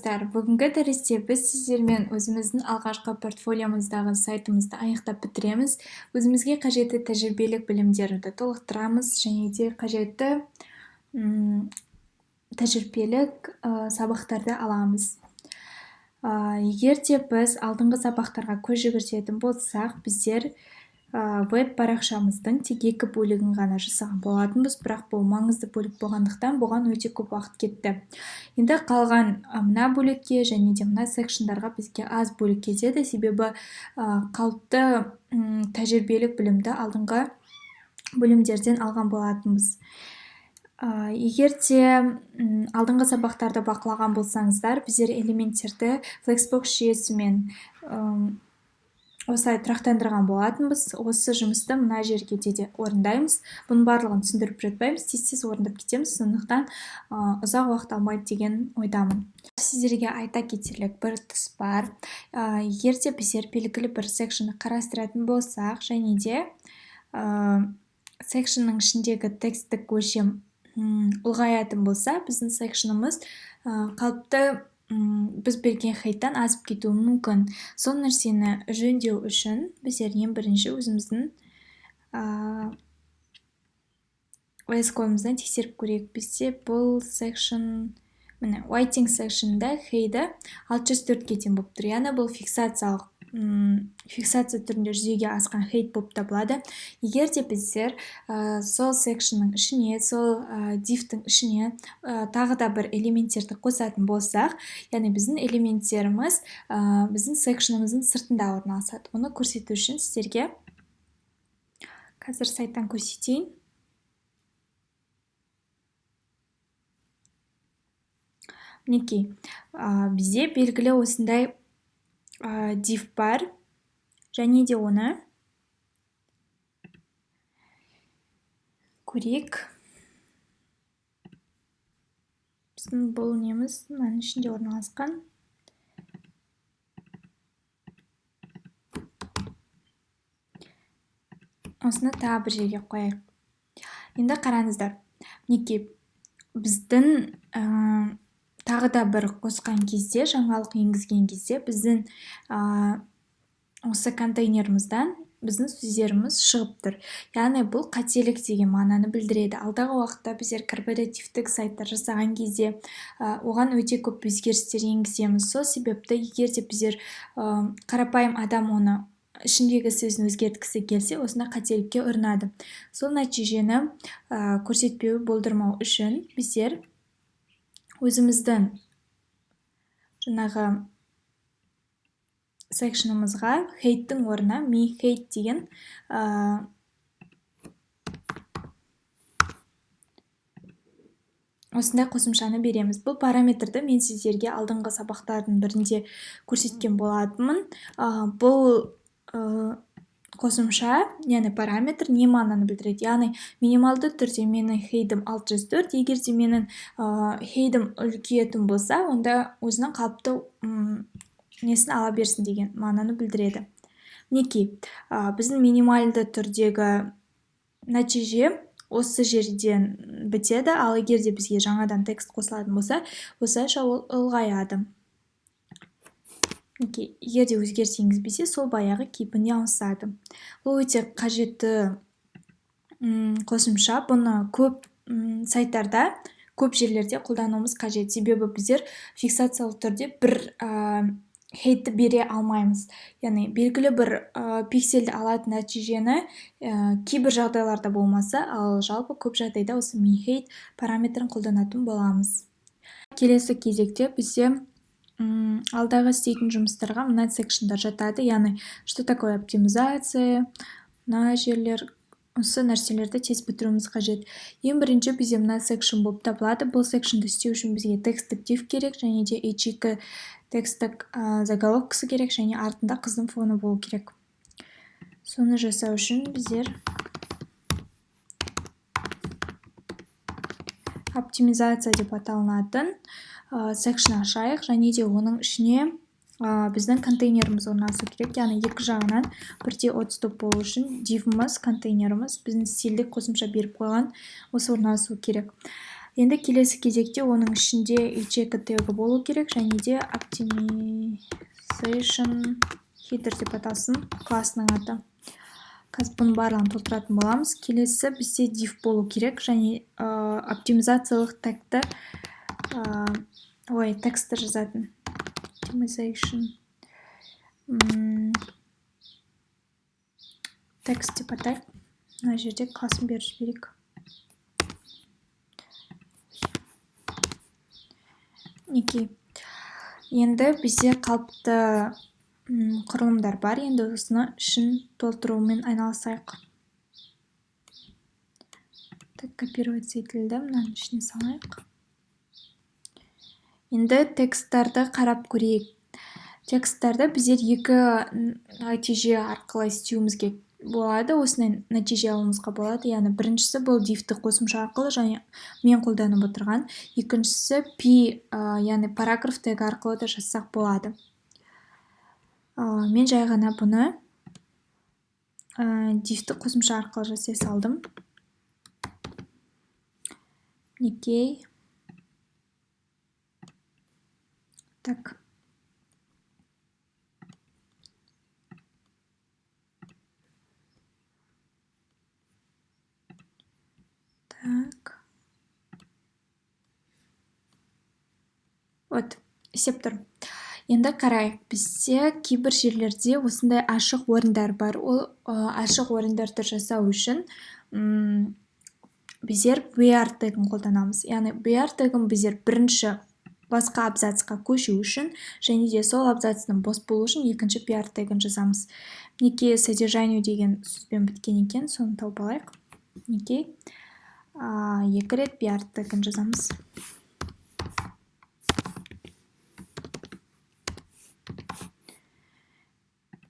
Достар, бүгінгі дәрісте біз сіздермен өзіміздің алғашқы портфолиомыздағы сайтымызды аяқтап бітіреміз. Өзімізге қажетті тәжірибелік білімдерді толықтырамыз және де қажетті тәжірибелік сабақтарды аламыз. Егер де біз алдыңғы сабақтарға көз жүгіртетін болсақ, біздер веб парақшамыздың тек екі бөлігін ғана жасаған болатынбыз, бірақ бұл маңызды бөлік болғандықтан бұған өте көп уақыт кетті. Енді қалған мына бөлікке және де мына секшндарға бізге аз бөлік кетеді, себебі қалыпты тәжірибелік білімді алдыңғы бөлімдерден алған болатынбыз. Егер де алдыңғы сабақтарды бақылаған болсаңыздар, біздер элементтерді Flexbox жүйесімен осылай тұрақтандырған болатынбыз. Осы жұмысты мына жерге де орындаймыз. Бұның барлығын түсіндіріп жатпаймыз, тез-тез орындап кетеміз, сондықтан ұзақ уақыт алмайды деген ойдамын. Сіздерге айта кетерлік бір тұс бар. Егер де біздер белгілі бір секшнді қарастыратын болсақ, және де секшннің ішіндегі тексттік өлшем ұлғаятын болса, біздің секшніміз қалыпты біз берген хейттан асып кетуі мүмкін. Сол нәрсені жөндеу үшін біздер ең бірінші өзіміздің VS Code-ымыздан тексеріп көрейік. Бізде бұл section, міне, waiting section'да хейді 604-ке тең болып тұр. Яғни бұл фиксация түрінде жүзеге асқан хейт болып табылады. Егер де біздер сол секшнның ішіне, сол дивтің ішіне тағы да бір элементтерді қосатын болсақ, яғни біздің элементтеріміз біздің секшніміздің сыртында орналасады. Оны көрсету үшін сіздерге қазір сайттан көрсетейін. Мінекей, бізде белгілі осындай div бар, және де оны көрейік. Біздің бұл неміз мынаның ішінде орналасқан. Осыны тағы бір жерге қояйық. Енді қараңыздар, мінекей біздің тағы да бір қосқан кезде, жаңалық енгізген кезде біздің осы контейнерімізден біздің сөздеріміз шығып тұр. Яғни бұл қателік деген мағынаны білдіреді. Алдағы уақытта біздер корпоративтік сайттар жасаған кезде оған өте көп өзгерістер енгіземіз. Сол себепті егер де біздер қарапайым адам оны ішіндегі сөзін өзгерткісі келсе, осындай қателікке ұрынады. Сол нәтижені көрсетпеу, болдырмау үшін біздер өзіміздің жаңағы секшнімізға хейттің орнына ми хейт деген осындай қосымшаны береміз. Бұл параметрді мен сіздерге алдыңғы сабақтардың бірінде көрсеткен болатынмын. Бұл қосымша, яғни параметр не мағынаны білдіреді? Яғни минималды түрде менің хейдім 604, егер де менің хейдім үлкейетін болса, онда өзінің қалыпты несін ала берсін деген мағынаны білдіреді. Мінекей, біздің минималды түрдегі нәтиже осы жерден бітеді, ал егер де бізге жаңадан текст қосылатын болса, осылайша ол ұлғаяды. Мінекей, егер де өзгеріс енгізбесе, сол баяғы кейпіне ауысады. Бұл өте қажетті қосымша. Бұны көп сайттарда, көп жерлерде қолдануымыз қажет. Себебі біздер фиксациялы түрде бір хейтті бере алмаймыз. Яғни белгілі бір пикселді алатын нәтижені кейбір жағдайларда болмаса, ал жалпы көп жағдайда осы ми хейт параметрін қолданатын боламыз. Келесі кезекте бізде алдағы істейтін жұмыстарға мына секшндар жатады, яғни что такое оптимизация, мына жерлер, осы нәрселерді тез бітіруіміз қажет. Ең бірінші бізде мына секшн болып табылады. Бұл секшнді істеу үшін бізге тексттік div керек, және де h2 тексттік заголовкасы керек, және артында қыздың фоны болу керек. Соны жасау үшін біздер оптимизация деп аталынатын секшн ашайық, және де оның ішіне біздің контейнеріміз орналасу керек. Яғни екі жағынан бірдей отступ болу үшін дивіміз, контейнеріміз, біздің стильдік қосымша беріп қойған осы орналасу керек. Енді келесі кезекте оның ішінде h2 тегі болу керек және де optimization header деп аталсын классының аты. Қазір бұның барлығын толтыратын боламыз. Келесі бізде div болу керек және оптимизациялық тегті, ой, текстті жазатын. Optimization текст деп атайық. Мына жерде классын беріп жіберейік. Мінекей. Енді бізде қалыпты құрылымдар бар. Енді осыны ішін толтырумен айналысайық. Так, копировать етілді. Мынаның ішіне салайық. Енді тексттарды қарап көрейік. Тексттарды біздер екі нәтиже арқылы істеуімізге болады, осындай нәтиже алуымызға болады. Яғни біріншісі бұл дивті қосымша арқылы және мен қолданып отырған, екіншісі p, яғни параграф тег арқылы да жазсақ болады. Мен жай ғана бұны дивті қосымша арқылы жасай салдым. Мінекей. Так. Так. Вот, істеп тұр. Енді қарайық, бізде кейбір жерлерде осындай ашық орындар бар. Ол ашық орындарды жасау үшін біздер BR тегін қолданамыз. Яғни BR тегін біздер бірінші басқа абзацқа көшу үшін және де сол абзацтың бос болу үшін екінші BR тегін жазамыз. Мінекей, содержание деген сөзбен біткен екен, соны тауып алайық. Мінекей, екі рет BR тегін жазамыз.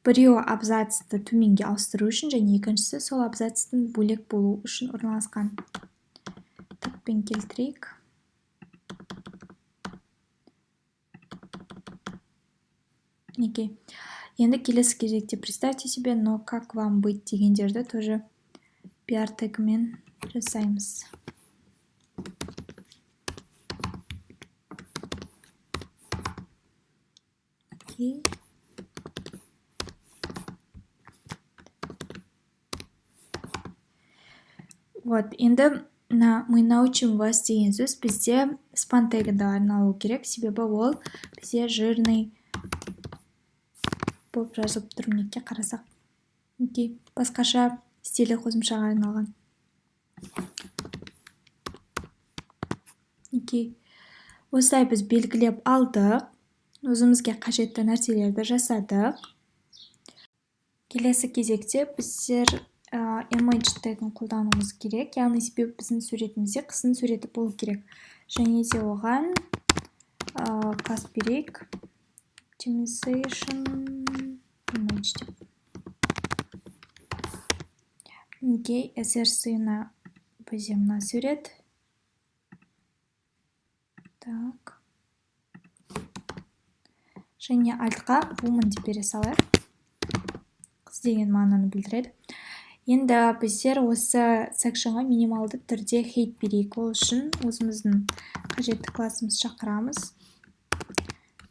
Біреуі абзацты төменге ауыстыру үшін және екіншісі сол абзацтың бөлек болу үшін орналасқан. Таппен келтірейік. Мінекей. Енді келесі кезекте представьте себе, но как вам быть дегендерді тоже BR тегімен жасаймыз. Окей. Вот, енді мына мы научим вас деген сөз бізде span тегінде арналу керек, себебі ол бізде жирный болып жазылып тұр. Мінекей, қарасақ. Мінекей, басқаша стилі қосымшаға арналған. Мінекей, осылай біз белгілеп алдық, өзімізге қажетті нәрселерді жасадық. Келесі кезекте біздер image тегін қолдануымыз керек, яғни себебі біздің суретімізде қыздың суреті болу керек. Және де оған класс берейік. Optimization image деп. Мінекей, SRC-на бізде мына сурет. Так. Және альтқа woman деп бере салайық. Қыз деген мағынаны білдіреді. Енді біздер осы секшнға минималды түрде height берейік. Ол үшін өзіміздің қажетті классымызды шақырамыз.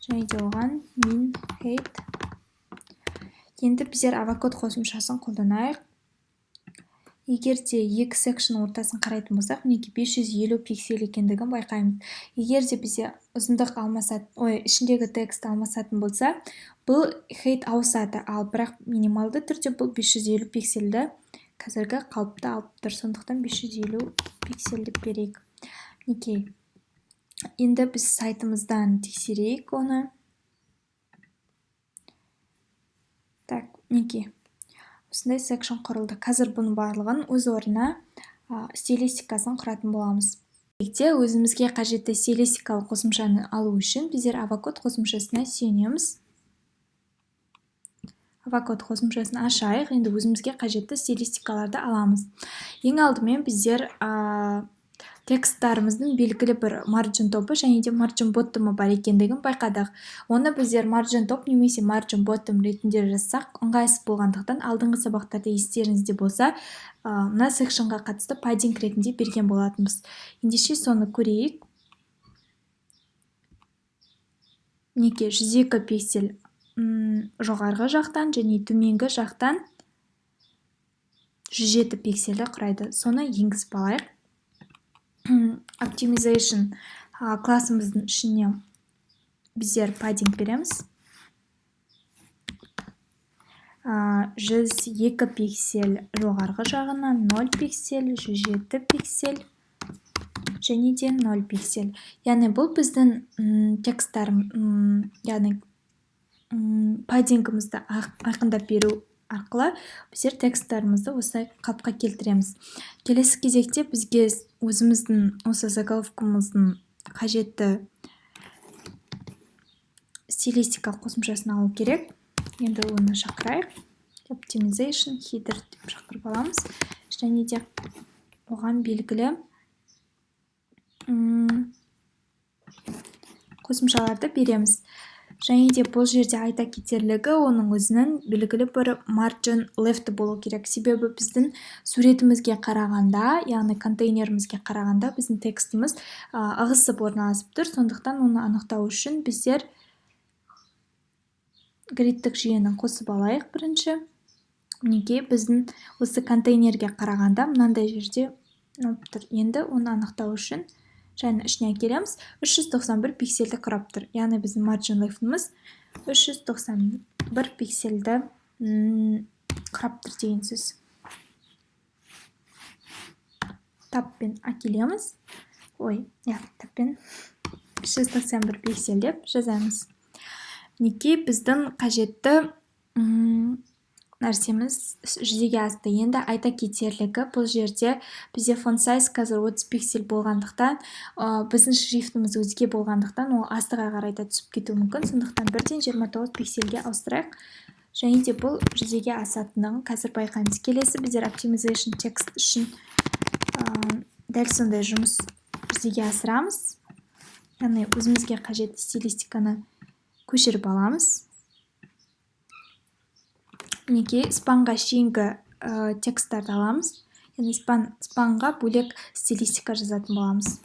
Және де оған min height. Енді біздер Avocode қосымшасын қолданайық. Егер де екі секшн ортасын қарайтын болсақ, мінекей 550 пиксель екендігін байқаймыз. Егер де бізде ұзындық алмасат, ой, ішіндегі текст алмасатын болса, бұл height ауысады, ал бірақ минималды түрде бұл 550 пиксельді қазіргі қалыпты алып тұр. Сондықтан 550 пиксель деп берейік. Мінекей. Енді біз сайтымыздан тексерейік оны. Так, мінекей. Осындай секшн құрылды. Қазір бұның барлығын өз орнына стилистикасын құратын боламыз. Кезекте өзімізге қажетті стилистикалық қосымшаны алу үшін біздер Avocode қосымшасына сүйенеміз. Avocode қосымшасын ашайық. Енді өзімізге қажетті стилистикаларды аламыз. Ең алдымен біздер Тексттарымыздың белгілі бір margin top ы және де margin bottom ы бар екендігін байқадық. Оны біздер margin top немесе margin bottom ретінде жазсақ ыңғайсыз болғандықтан, алдыңғы сабақтарда естеріңізде болса, мына section ға қатысты padding ретінде берген болатынбыз. Ендеше соны көрейік. Мінекей, 102 пиксель жоғарғы жақтан және төменгі жақтан 107 пиксельді құрайды. Соны енгізіп алайық. Optimization классымыздың ішіне біздер padding береміз. 102 пиксель жоғарғы жағынан, 0 пиксель, 107 пиксель және де 0 пиксель. Яғни бұл біздің тексттар, яғни padding імізді айқындап беру арқылы біздер тексттарымызды осылай қалыпқа келтіреміз. Келесі кезекте бізге өзіміздің осы заголовкымыздың қажетті стилистика қосымшасын алу керек. Енді оны шақырайық. Optimization header деп шақырып аламыз және де оған белгілі қосымшаларды береміз. Және де бұл жерде айта кетерлігі, оның өзінің белгілі бір margin left болу керек. Себебі біздің суретімізге қарағанда, яғни контейнерімізге қарағанда, біздің текстіміз ығысып орналасып тұр. Сондықтан оны анықтау үшін біздер гридтік жүйені қосып алайық бірінші. Мінекей, біздің осы контейнерге қарағанда мынандай жерде болып тұр. Енді оны анықтау үшін және ішіне әкелеміз. 391 пиксельді құрап тұр. Яғни біздің margin left іміз 391 пиксельді құрап тұр деген сөз. Tab пен әкелеміз. Ой, иә, tab пен 391 пиксель деп жазамыз. Мінекей, біздің қажетті нәрсеміз жүзеге асты. Енді айта кетерлігі, бұл жерде бізде font size қазір 30 пиксель болғандықтан, біздің шрифтіміз өзге болғандықтан, ол астыға қарай да түсіп кетуі мүмкін. Сондықтан бірден 29 пиксельге ауыстырайық. Және де бұл жүзеге асатындығын қазір байқаймыз. Келесі біздер optimization text үшін дәл сондай жұмыс жүзеге асырамыз. Яғни өзімізге қажетті стилистиканы көшіріп аламыз. Мінекей, span ға шейінгі тексттарды аламыз. Яғни span ға бөлек стилистика жазатын боламыз.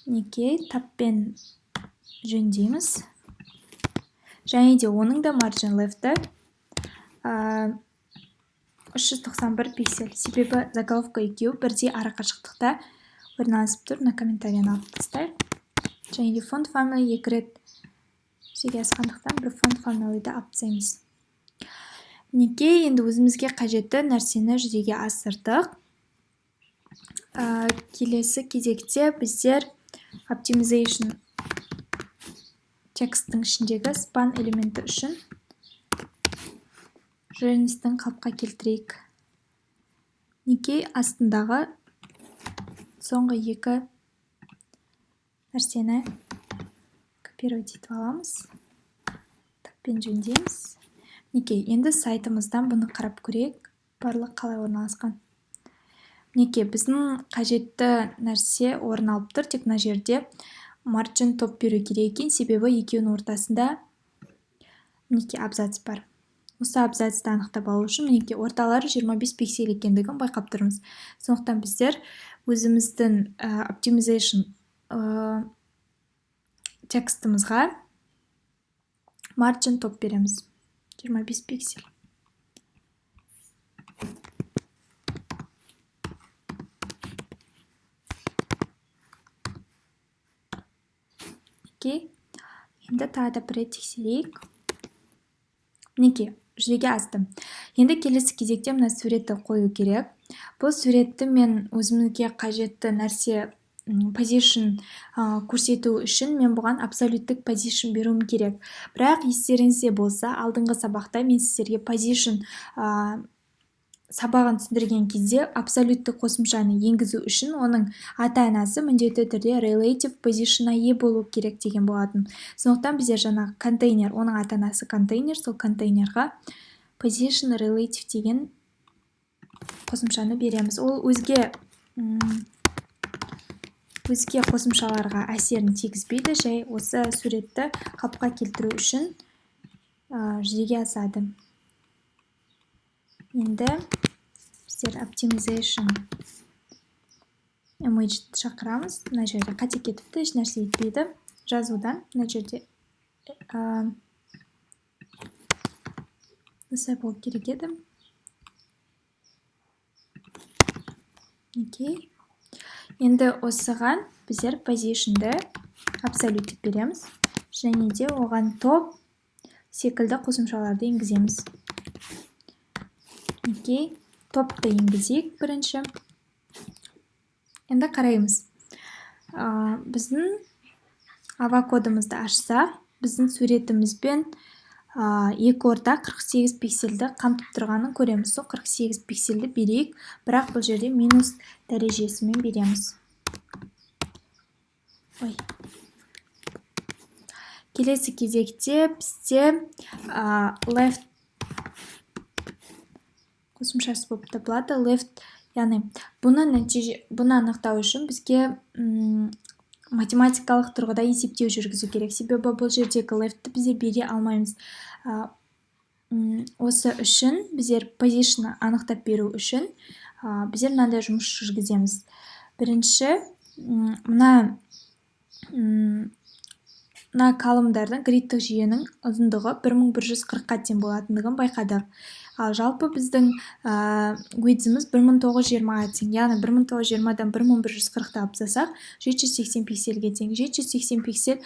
Мінекей, tab пен жөндейміз. Және де оның да margin left і 391 пиксель. Себебі заголовка екеуі бірдей арақашықтықта орналасып тұр. Мына комментарийні алып тастайық. Және де font family екі рет жүзеге асқандықтан, бір font family-ді алып тастаймыз. Мінекей, енді өзімізге қажетті нәрсені жүзеге асырдық. Келесі кезекте біздер optimization тексттің ішіндегі span элементі үшін жирностьтің қалыпқа келтірейік. Мінекей, астындағы соңғы екі нәрсені копировать етіп аламыз. Tab пен жөндейміз. Мінекей, енді сайтымыздан бұны қарап көрейік, барлық қалай орналасқан. Мінекей, біздің қажетті нәрсе орын алып тұр, тек мына жерде margin top беру керек екен, себебі екеуінің ортасында, мінекей, абзац бар. Осы абзацты анықтап алу үшін, мінекей, орталары 25 пиксель екендігін байқап тұрмыз. Сондықтан біздер өзіміздің optimization текстімізға margin top береміз. 25 пиксель. Окей. Енді тағы да бір рет тексерейік. Мінекей, жүзеге асты. Енді келесі кезекте мына суретті қою керек. Бұл суретті мен өзімізге қажетті нәрсе position көрсету үшін мен бұған абсолюттік position беруім керек. Бірақ естеріңізде болса, алдыңғы сабақта мен сіздерге position сабағын түсіндірген кезде абсолюттік қосымшаны енгізу үшін оның ата-анасы міндетті түрде relative position-а ие болу керек деген болатын. Сондықтан біздер жаңағы контейнер, оның ата-анасы контейнер, сол контейнерға position relative деген қосымшаны береміз. Ол өзге Өзге қосымшаларға әсерін тигізбейді, жай осы суретті қалыпқа келтіру үшін жүзеге асады. Енді біздер optimization image шақырамыз. Мына жерде қате кетіпті, еш нәрсе етпейді жазудан. Мына жерде осылай болу керек еді. Окей. Енді осыған біздер position'ды абсолют деп береміз және де оған топ секілді қосымшаларды енгіземіз. Окей, топты енгізейік бірінші. Енді қараймыз. Біздің авокодымызды ашсақ, біздің суретімізбен екі орта 48 пиксельді қамтып тұрғанын көреміз. Сол 48 пиксельді берейік, бірақ бұл жерде минус дәрежесімен береміз. Ой. Келесі кезекте бізде left қосымшасы болып табылады. Left, яғни бұны анықтау үшін бізге математикалық тұрғыда есептеу жүргізу керек. Себебі бұл жердегі left'ті біздер бере алмаймыз. Осы үшін біздер position анықтап беру үшін біздер мынандай жұмыс жүргіземіз. Бірінші, мына колымдардың гридтік жүйенің ұзындығы 1140-қа тең болатындығын байқадық. Ал жалпы біздің width'іміз 1920-ға тең, яғни 1920-дан 1140-ты алып тастасақ, 780 пиксельге тең. 780 пиксель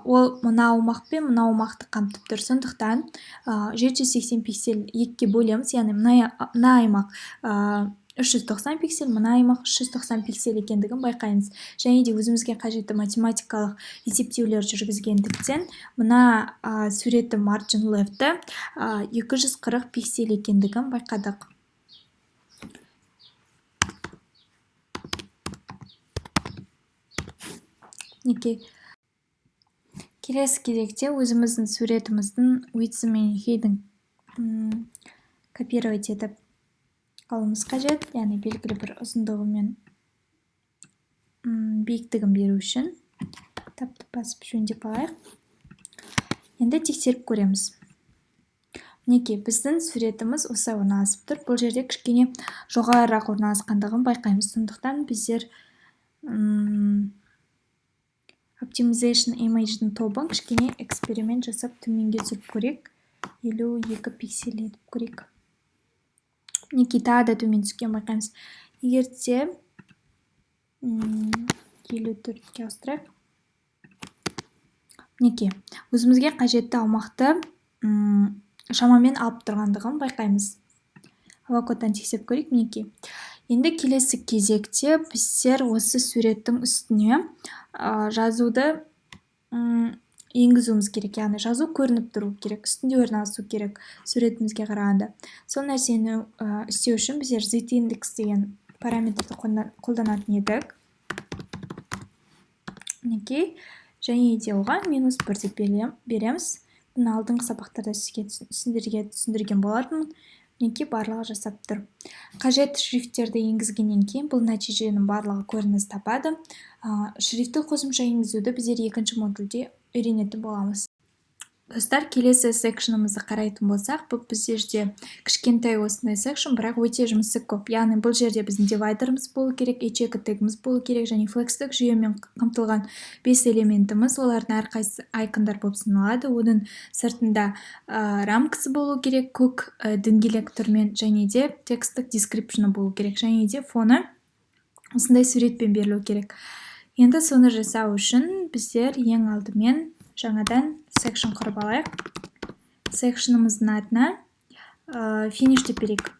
ол мына аумақ пен мына аумақты қамтып тұр. Сондықтан 780 пиксель екіге бөлеміз, яғни мына аймақ 390 пиксель, мына аймақ 390 пиксель екендігін байқаймыз. Және де өзімізге қажетті математикалық есептеулер жүргізгендіктен мына суретті margin left-ті 240 пиксель екендігін байқадық. Мінекей. Келесі кезекте өзіміздің суретіміздің width мен height-ін копировать етіп алуымыз қажет, яғни белгілі бір ұзындығы мен биіктігін беру үшін тапты басып жөндеп алайық. Енді тексеріп көреміз. Мінекей, біздің суретіміз осылай орналасып тұр. Бұл жерде кішкене жоғарырақ орналасқандығын байқаймыз. Сондықтан біздер optimization image-дің тобын кішкене эксперимент жасап төменге түсіріп көрейік. 52 пиксель етіп көрейік. Мінекей, тағы да төмен түскен байқаймыз. Егер де 54-ке ауыстырайық. Мінекей, өзімізге қажетті аумақты шамамен алып тұрғандығын байқаймыз. Авокодтан тексеріп көрейік. Мінекей. Енді келесі кезекте біздер осы суреттің үстіне жазуды енгізуіміз керек, яғни жазу көрініп тұру керек, үстінде орналасу керек суретімізге қарағанда. Сол нәрсені істеу үшін біздер z-index деген параметрді қолданатын едік. Мінекей, және де оған -1 деп береміз. Бұны алдыңғы сабақтарда сіздерге түсіндірген болатынмын. Мінекей, барлығы жасап тұр. Қажет шрифттерді енгізгеннен кейін бұл нәтиженің барлығы көрініс табады. Шрифтті қосымша енгізуді біздер екінші модульде үйренетін боламыз. Достар, келесі секшнымызды қарайтын болсақ, бұл бізде жерде кішкентай осындай секшн, бірақ өте жұмысы көп. Яғни бұл жерде біздің дивайдеріміз болу керек, h2 тегіміз болу керек және флекстік жүйемен қамтылған 5 элементіміз, олардың әрқайсысы айкондар болып саналады. Оның сыртында рамкасы болу керек, көк дөңгелек түрмен және де тексттік дескрипшні болу керек және де фоны осындай суретпен берілу керек. Енді соны жасау үшін біздер ең алдымен жаңадан секшн құрып алайық. Секшнымыздың атына финиш деп берейік.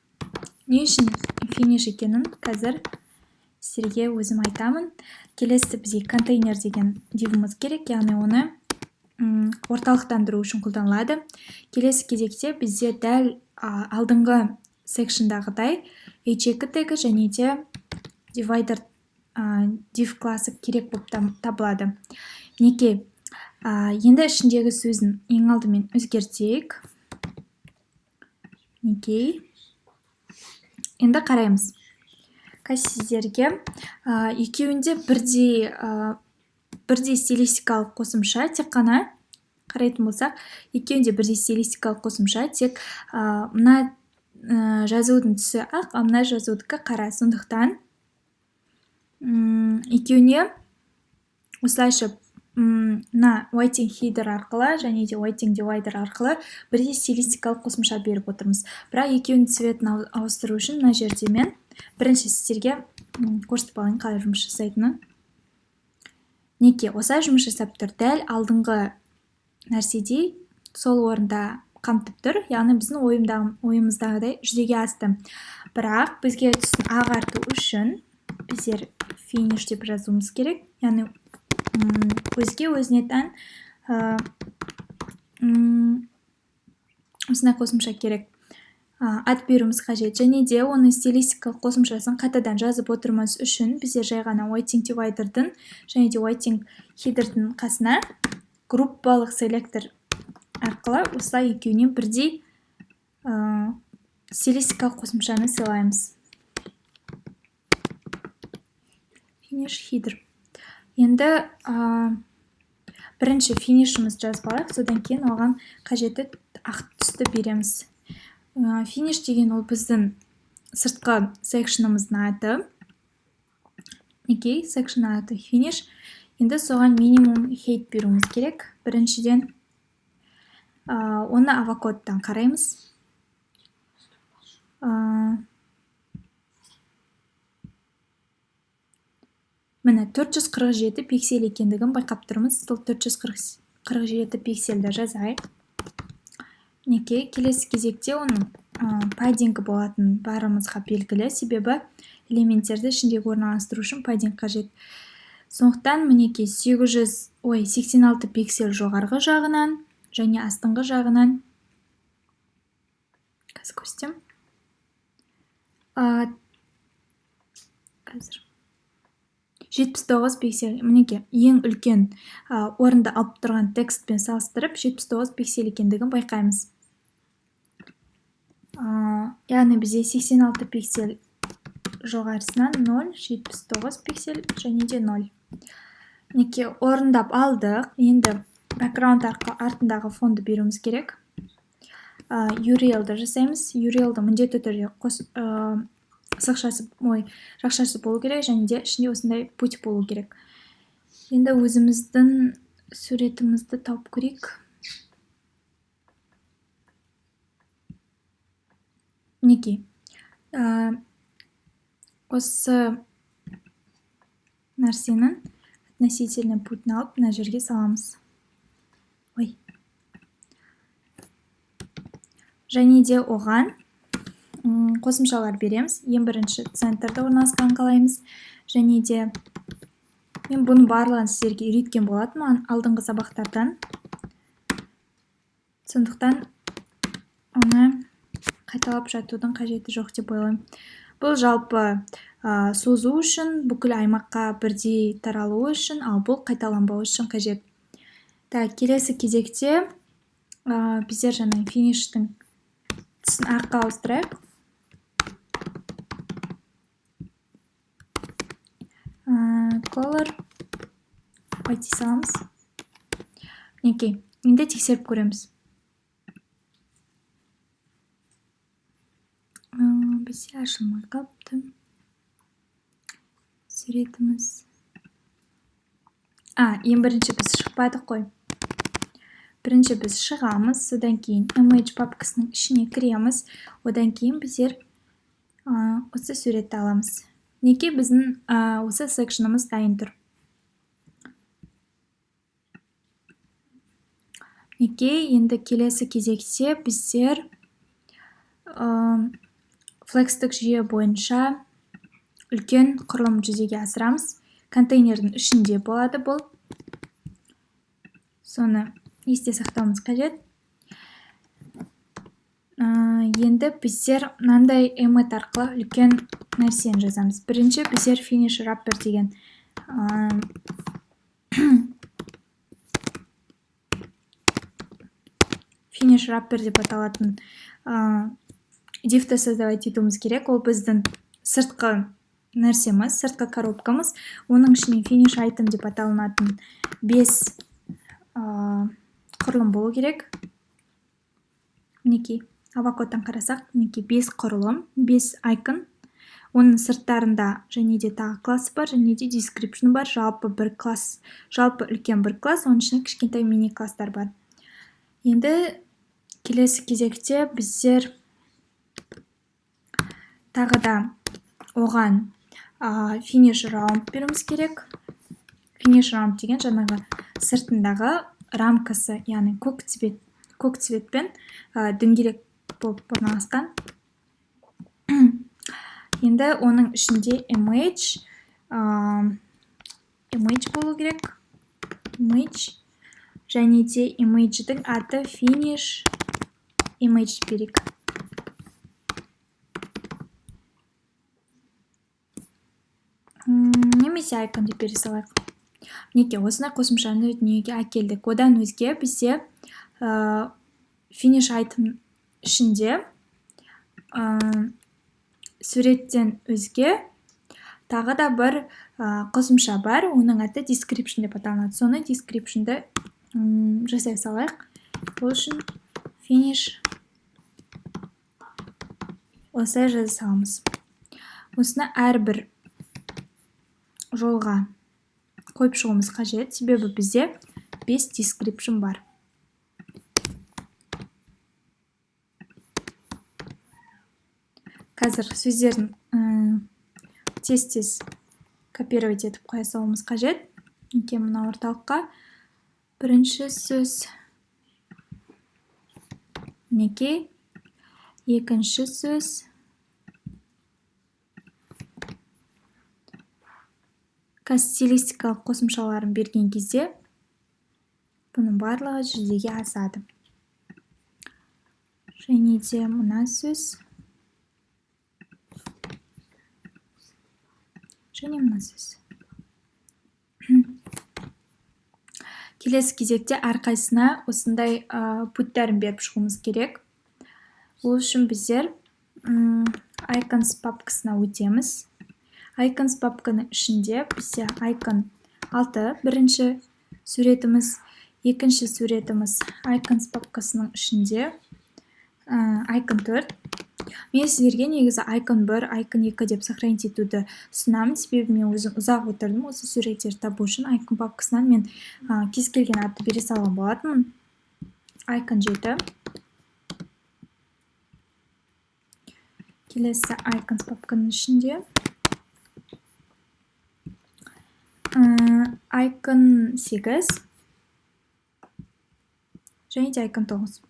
Не үшін финиш екенін қазір сіздерге өзім айтамын. Келесі бізге контейнер деген дивіміз керек, яғни оны орталықтандыру үшін қолданылады. Келесі кезекте бізде дәл алдыңғы секшндағыдай h2 тегі және де divider div классы керек болып табылады. Мінекей, енді ішіндегі сөзін ең алдымен өзгертейік. Мінекей. Енді қараймыз. Қазір сіздерге екеуінде бірдей стилистикалық қосымша, тек қана қарайтын болсақ, екеуінде бірдей стилистикалық қосымша, тек мына жазудың түсі ақ, а мына жазудікі қара. Сондықтан екеуіне осылайша мына whiting header арқылы және де whiting divider арқылы бірдей стилистикалық қосымша беріп отырмыз. Бірақ екеуінің цветін ауыстыру үшін мына жерде мен бірінші сіздерге көрсетіп алайын қалай жұмыс жасайтынын. Неке осылай жұмыс жасап тұр. Дәл алдыңғы нәрседей сол орында қамтып тұр, яғни біздің ойымыздағыдай жүзеге асты. Бірақ бізге түсін ағарту үшін біздер finish деп жазуымыз керек, яғни өзге өзіне тән осындай қосымша керек. Ат беруіміз қажет. Және де оның стилистикалық қосымшасын қайтадан жазып отырмас үшін біздер жай ғана whiting divider'дың және де whiting header'дың қасына группалық селектор арқылы осылай екеуіне бірдей стилистикалық қосымшаны сыйлаймыз. Finish header. Енді бірінші финишімізді жазып алайық, содан кейін оған қажетті ақ түсті береміз. Финиш деген ол біздің сыртқы секшніміздің аты. Мінекей, секшн аты финиш. Енді соған минимум height беруіміз керек. Біріншіден, оны авокодтан қараймыз. Міне 447 пиксель екендігін байқап тұрмыз. Сол 447 пиксельді жазайық. Мінекей, келесі кезекте оның паддингі болатын барымызға белгілі, себебі элементтерді ішіндегі орналастыру үшін паддинг қажет. Сондықтан мінекей 86 пиксель жоғарғы жағынан және астыңғы жағынан қазір көрсетемін. Қазір 79 пиксель, мінекей ең үлкен орынды алып тұрған текстпен салыстырып 79 пиксель екендігін байқаймыз. Яғни бізде 86 пиксель жоғарысынан 0, 79 пиксель және де 0. Мінекей орындап алдық. Енді бэкграунд артындағы фонды беруіміз керек. URL-ді жасаймыз. URL-ді міндетті түрде жақшасы болу керек және де ішінде осындай путь болу керек. Енді өзіміздің суретімізді тауып көрейік. Мінекей, осы нәрсенің относительный путін алып мына жерге саламыз. Ой. Және де оған қосымшалар береміз. Ең бірінші центрда орналасқанын қалаймыз. Және де мен бұның барлығын сіздерге үйреткен болатынмын алдыңғы сабақтардан. Сондықтан оны қайталап жатудың қажеті жоқ деп ойлаймын. Бұл жалпы созу үшін, бүкіл аймаққа бірдей таралуы үшін, ал бұл қайталанбауы үшін қажет. Так, келесі кезекте біздер жаңа фиништің түсін аққа ауыстырайық. Color white саламыз. Мінекей, енді тексеріп көреміз. Бізде ашылмай қалыпты суретіміз. Ең бірінші біз шықпадық қой. Бірінші біз шығамыз, содан кейін image папкасының ішіне кіреміз, одан кейін біздер осы суретті аламыз. Мінекей біздің осы секшніміз дайын тұр. Мінекей, енді келесі кезекте біздер флекстік жүйе бойынша үлкен құрылым жүзеге асырамыз. Контейнердің ішінде болады бұл. Соны есте сақтауымыз қажет. Енді біздер мынандай emmet арқылы үлкен нәрсені жазамыз. Бірінші біздер finish wrapper деген finish wrapper деп аталатын дивті создавать етуіміз керек. Ол біздің сыртқы Нәрсеміз, сыртқы коробкамыз. Оның ішіне finish item деп аталынатын 5 құрылым болу керек. Мінекей, Avocode-тан қарасақ, мінекей, 5 құрылым, 5 icon. Оның сырттарында және де тағы классы бар, және де description бар. Жалпы бір класс, жалпы үлкен бір класс, оның ішінде кішкентай мини класстар бар. Енді келесі кезекте біздер тағы да оған finish round беруіміз керек. Finish round деген жаңағы сыртындағы рамкасы, яғни көк цвет, көк цветпен дөңгелек болып орналасқан. Енді оның ішінде image болу керек. Image және де image'дің аты finish image берейік. Немесе icon деп бере салайық. Мінекей, осындай қосымшаны дүниеге әкелдік. Одан өзге бізде finish item ішінде суреттен өзге тағы да бір қосымша бар. Оның аты description деп аталынады. Соны, descriptionді жасай салайық. Ол үшін finish осылай жаза саламыз. Осыны әрбір жолға қойып шығуымыз қажет, себебі бізде 5 description бар. Қазір сөздерін тез тез копировать етіп қоя салуымыз қажет. Мінекей, мына орталыққа бірінші сөз, мінекей, екінші сөз. Қазір стилистикалық қосымшаларын берген кезде бұның барлығы жүзеге асады. Және де мына сөз және мына сөз. Келесі кезекте әрқайсысына осындай путь тарын беріп шығуымыз керек. Ол үшін біздер icons папкасына өтеміз. Icons папканың ішінде бізде icon 6 бірінші суретіміз, екінші суретіміз icons папкасының ішінде icon 4. Мен сіздерге негізі icon 1, icon 2 деп сохранить етуді ұсынамын, себебі мен өзім ұзақ отырдым осы суреттерді табу үшін. Icon папкасынан мен кез келген атты бере салған болатынмын. Icon 7. Келесі icons папканың ішінде icon 8 және де icon 9.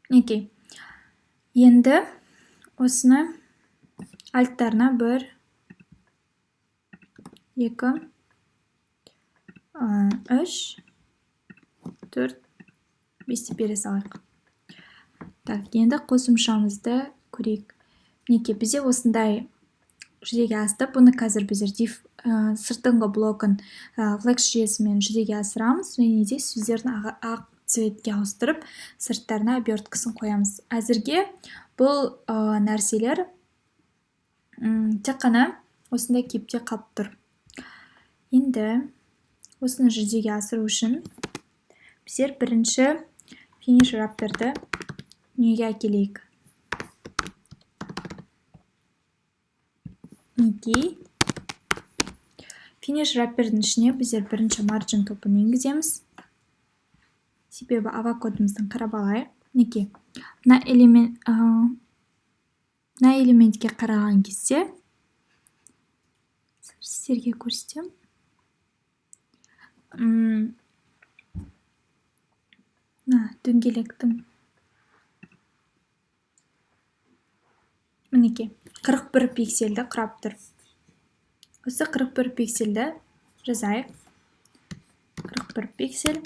Мінекей, енді осыны альттарына бір, екі, үш, төрт, бес деп бере салайық. Так, енді қосымшамызды көрейік. Мінекей, бізде осындай жүзеге асты. Бұны қазір біздер div сыртыңғы блогын flex жүйесімен жүзеге асырамыз және де сөздерін ақ цветке ауыстырып, сырттарына оберткасын қоямыз. Әзірге бұл нәрселер тек қана осындай кейіпте қалып тұр. Енді осыны жүзеге асыру үшін біздер бірінші finish wrapper ді дүниеге әкелейік. Мінекей, finish wrapper дің ішіне біздер бірінші margin top ын енгіземіз, себебі Avocode-ымыздан қарап алайық. Мінекей, мына элементке қараған кезде сіздерге көрсетемін. Мына дөңгелектің, мінекей, 41 пиксельді құрап тұр. Осы 41 пиксельді жазайық. 41 пиксель.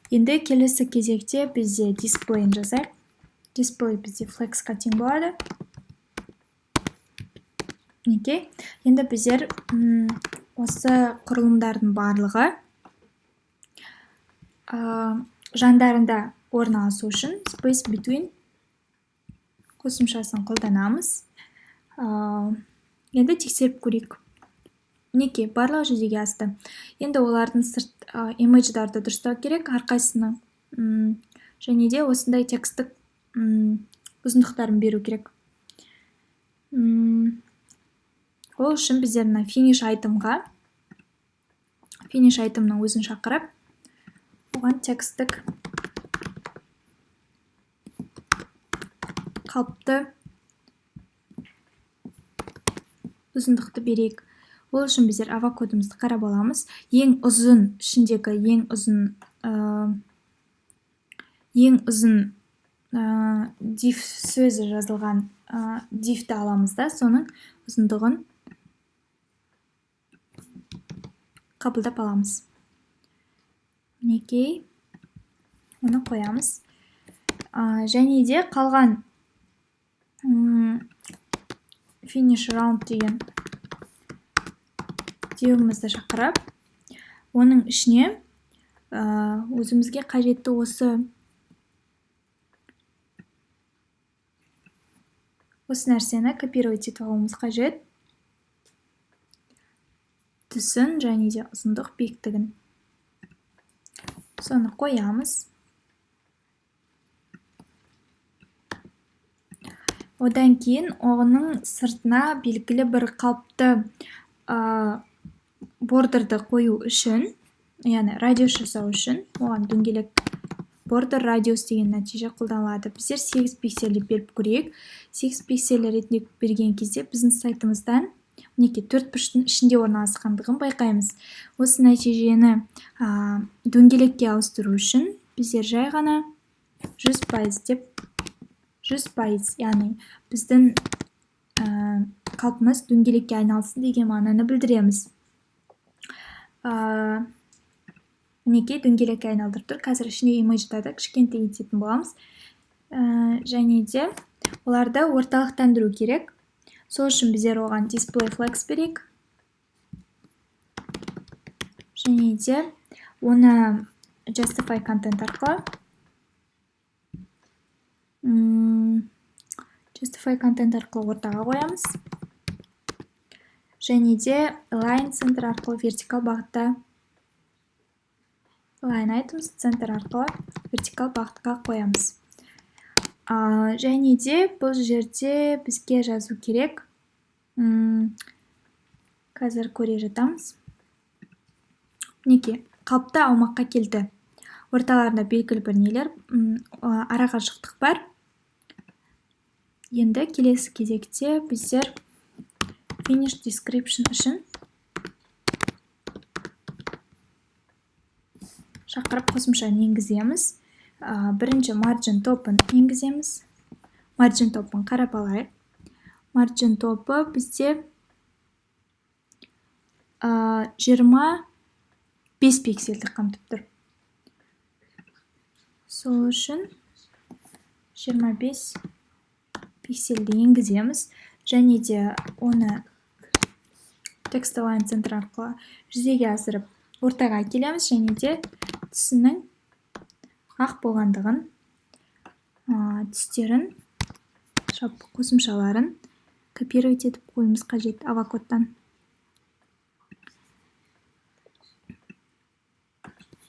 Енді келесі кезекте бізде display ін жазайық. Display бізде flex қа тең болады. Мінекей, енді біздер осы құрылымдардың барлығы Жандарында орналасу үшін space between қосымшасын қолданамыз. Енді тексеріп көрейік. Мінекей, барлығы жүзеге асты. Енді олардың сырт имидждарды дұрыстау керек, әрқайсысының, және де осындай тексттік ұзындықтарын беру керек. Ол үшін біздер мына finish item-ға, finish item-ның өзін шақырып, оған тексттік қалыпты ұзындықты берейік. Ол үшін біздер авокодымызды қарап аламыз. Ең ұзын, ішіндегі ең ұзын, ең ұзын div сөзі жазылған divті аламыз да, соның ұзындығын қабылдап аламыз. Мінекей, оны қоямыз. Және де қалған finish round деген div-імізді шақырып, оның ішіне өзімізге қажетті осы нәрсені копировать етіп алуымыз қажет. Түсін және де ұзындық биіктігін. Соны қоямыз. Одан кейін оның сыртына белгілі бір қалыпты бордерді қою үшін, яғни радиус жасау үшін, оған дөңгелек border radius деген нәтиже қолданылады. Біздер 8 пиксель деп беріп көрейік. 8 пиксель ретінде берген кезде біздің сайтымыздан мінекей төрт бұрыштың ішінде орналасқандығын байқаймыз. Осы нәтижені дөңгелекке ауыстыру үшін біздер жай ғана 100% деп 100%, яғни біздің қалпымыз дөңгелекке айналсын деген мағынаны білдіреміз. Мінекей дөңгелекке айналдырып тұр. Қазір ішіне имидждарды кішкентай ететін боламыз. Және де оларды орталықтандыру керек. Сол үшін біздер оған display flex берейік. Және де оны justify content арқылы, justify content арқылы ортаға қоямыз. Және де align center арқылы вертикал бағытта, align items center арқылы вертикал бағытқа қоямыз. Және де бұл жерде бізге жазу керек. Қазір көре жатамыз. Мінекей, қалыпты аумаққа келді. Орталарында белгілі бір нелер, арақашықтық бар. Енді келесі кезекте біздер finish description үшін шақырып қосымшаны енгіземіз. Бірінші margin топын енгіземіз. Margin топын қарап алайық. Margin топы бізде 25 пиксельді қамтып тұр. Сол үшін 25 пиксельді енгіземіз. Және де оны text align center арқылы жүзеге асырып ортаға әкелеміз. Және де түсінің ақ болғандығын, түстерін, жалпы қосымшаларын копировать етіп қоюымыз қажет авокодтан.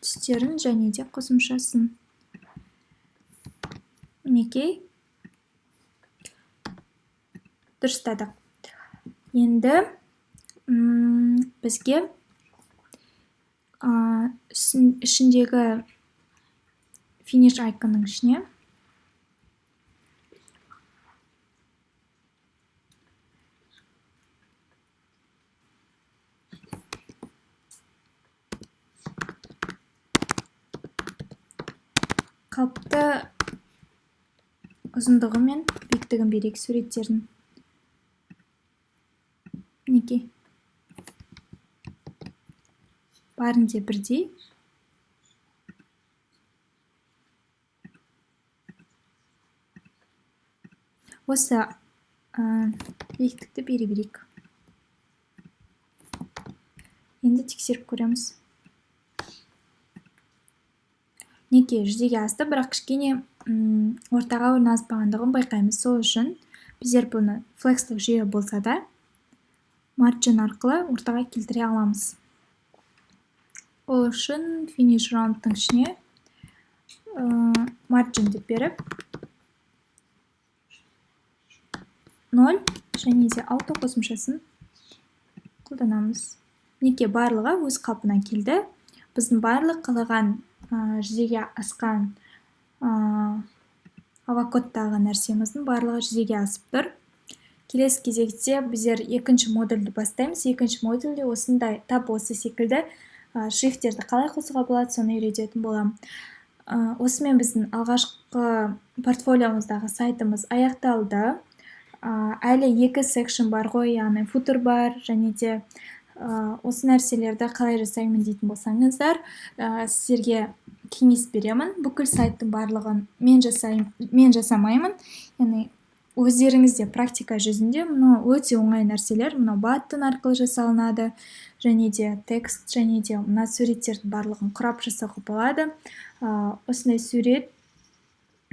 Түстерін және де қосымшасын. Мінекей, дұрыстадық. Енді бізге ішіндегі finish icon-ның ішіне қалыпты ұзындығы мен биіктігін берейік суреттердің. Мінекей, бәрінде бірдей. Осы биіктікті бере берейік. Енді тексеріп көреміз. Мінекей, жүзеге асты, бірақ кішкене ортаға орналаспағандығын байқаймыз. Сол үшін біздер бұны флекстік жүйе болса да, margin арқылы ортаға келтіре аламыз. Ол үшін finish round-тың ішіне margin деп беріп, 0 және де auto қосымшасын қолданамыз. Мінекей, барлығы өз қалпына келді. Біздің барлық қалаған жүзеге асқан Авакодтағы нәрсеміздің барлығы жүзеге асып тұр. Келесі кезекте біздер екінші модульді бастаймыз. Екінші модульде осындай, тап осы секілді шрифттерді қалай қосуға болады, соны үйрететін боламын. Осымен біздің алғашқы портфолиомыздағы сайтымыз аяқталды. Әлі екі section бар ғой, яғни футер бар және де осы нәрселерді қалай жасаймын дейтін болсаңыздар, сіздерге кеңес беремін. Бүкіл сайттың барлығын мен жасаймын, мен жасамаймын, яғни өздеріңіз де практика жүзінде. Мынау өте оңай нәрселер. Мынау button арқылы жасалынады және де текст, және де мына суреттердің барлығын құрап жасауға болады. Осындай сурет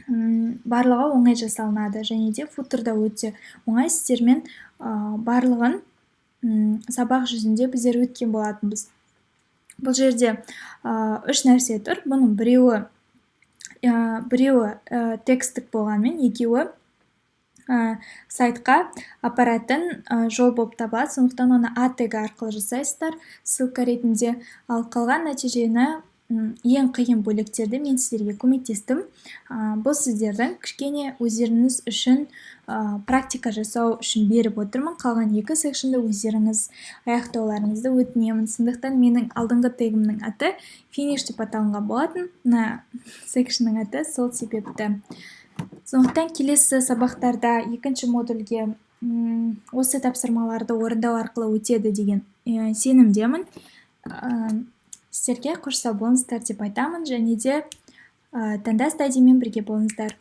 барлығы оңай жасалынады және де футер да өте оңай. Сіздермен барлығын сабақ жүзінде біздер өткен болатынбыз. Бұл жерде үш нәрсе тұр. Бұның біреуі тексттік болғанымен, екеуі сайтқа апаратын жол болып табылады. Сондықтан оны а тегі арқылы жасайсыздар ссылка ретінде. Ал қалған нәтижені, ең қиын бөліктерді мен сіздерге көмектестім. Бұл сіздердің кішкене өздеріңіз үшін практика жасау үшін беріп отырмын. Қалған екі section ді өздеріңіз аяқтауларыңызды өтінемін. Сондықтан менің алдыңғы тегімнің аты finish деп аталынған болатын, мына section ның аты сол себепті. Сондықтан келесі сабақтарда екінші модульге осы тапсырмаларды орындау арқылы өтеді деген сенімдемін. Сіздерге қош сау болыңыздар деп айтамын және де Таңда стадимен бірге болыңыздар.